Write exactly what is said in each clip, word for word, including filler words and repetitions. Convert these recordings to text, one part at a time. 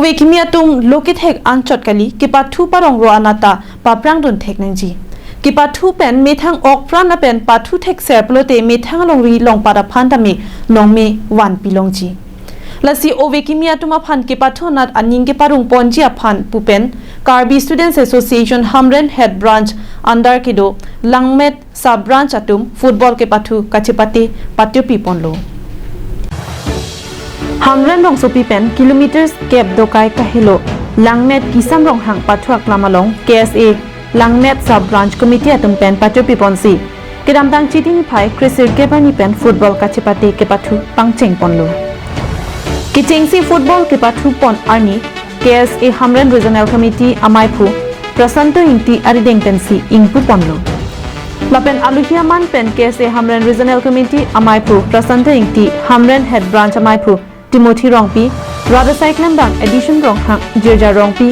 Ove kimi atum lo kethek anchot kali, kepathu parong ro anat ta paprang dun thek nangji. Kepathu pen methang okpran lapen pathu thekser pulote methang alongri longpat aphan tame nongme vanpi longji. Lasi ove kimi atum aphan kepathu anat aning keparong ponji aphan pu pen Karbi Students Association Hamren Head Branch under kedo Langmet Sub Branch atum football kepathu kachepate patyopi ponlo. Hamren rongsopi pen kilometers kep dokai kahelo Langmet Kisan Ronghang pathu aklam along K S A Langmet Sub Branch Committee atum pen patyopi ponsi kedamtang Chiti niphai kresirkep arni pen football kachepate kepathu pangcheng ponlo. Kechengsi football kepathu pon arni K S A Hamren Regional Committee amaiphu Prasanto Ingti arideng pensi ingpu ponlo. Lapen aluhi aman pen K S A Hamren Regional Committee amaiphu Prasanto Ingti, Hamren Head Branch amaiphu Timothy Rongpi, Radasai Klembang Addition Ronghang, Jirja Rongpi,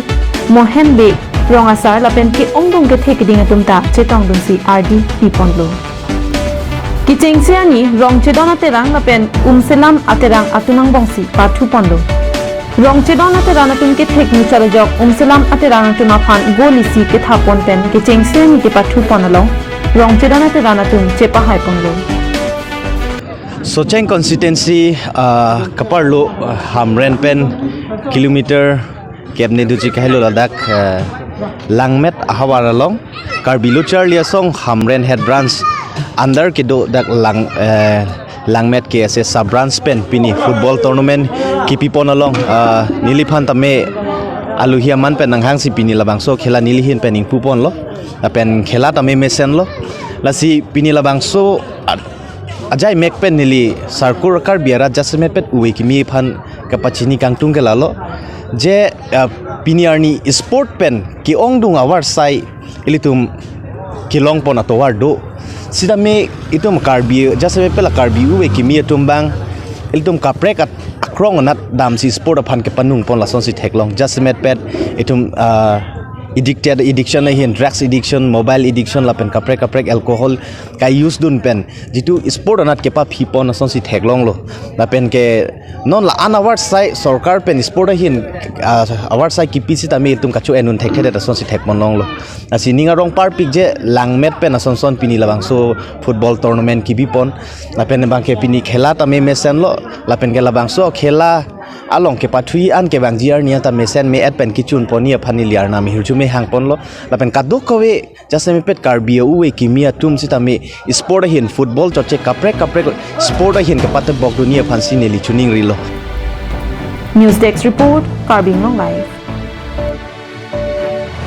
Mohen Bey, Rong Asar lapen ke-ongdung kethe keding atum ta chetongdunsi ardi pi ponlo. Kechengsi arni Rongchedon Aterang lapen Umselam Aterang atum angbongsi pathu ponlo. Rongchedon Aterang atum kethek muchot ajok Umselam Aterang atum aphan goal isi kethap pon pen kechengsi arni kepathu pon along Rongchedon Aterang atum chepahai ponlo. Socheng constituency, ah, kaparlo, ah, Hamren pen kilometer kep ne duchi kahelo ladak, ah, Langmet ahavar along Karbi Lo Charli Asong Hamren Head Branch under kedo dak Lang, eh, Langmet K S A Sub Branch pen pini football tournament kipi pon along, ah, neliphan tame aluhi aman pen nanghangsi pini labangso khela neli ahin pen ingpu ponlo. Lapen khela tame mesenlo. Lasi pini labangso, ah, ajai mek pen neli Sarkur Karbi arat jasemet pet ove kimi aphan kapachini kangtung ke lalo je, ah, pini arni sport pen ke-ongdung avarsai ilitum kelong pon atovar do. Sitame itum Karbi jasemet pela Karbi ove kimi atum abang ilitum kaprek at-, akrong anat damsi sport aphan kepanung pon lasonsi theklong. Jasemet pet itum, ah, addicted, addiction ahin, drugs addiction, mobile addiction lapen kaprek kaprek alcohol ka-use dun pen jitu sport anat kepaphi pon asonsi theklonglo. Lapen ke non la-an avarsai sorkar pen sport ahin, ah, avarsai kipi sitame itum kacho-en un thekthedet asonsi thek pon longlo. Lasi ning arong parpik je Langmet pen asonson pini labangso football tournament kipi pon. Lapen abang ke pini khela tame mesenlo. Lapen ke labangso khela along kepathu an kevangji arni ta mesen me-et pen kechun pon-i aphan neli arnam ahirjume hang ponlo. Lapen kadokave jasemet pet Karbi ove kimi atum sitame sport ahin football chotche kaprek kaprek sport ahin kepatebok dun-i aphansi neli choningrilo. News Desk Report, Karbi Anglong Live.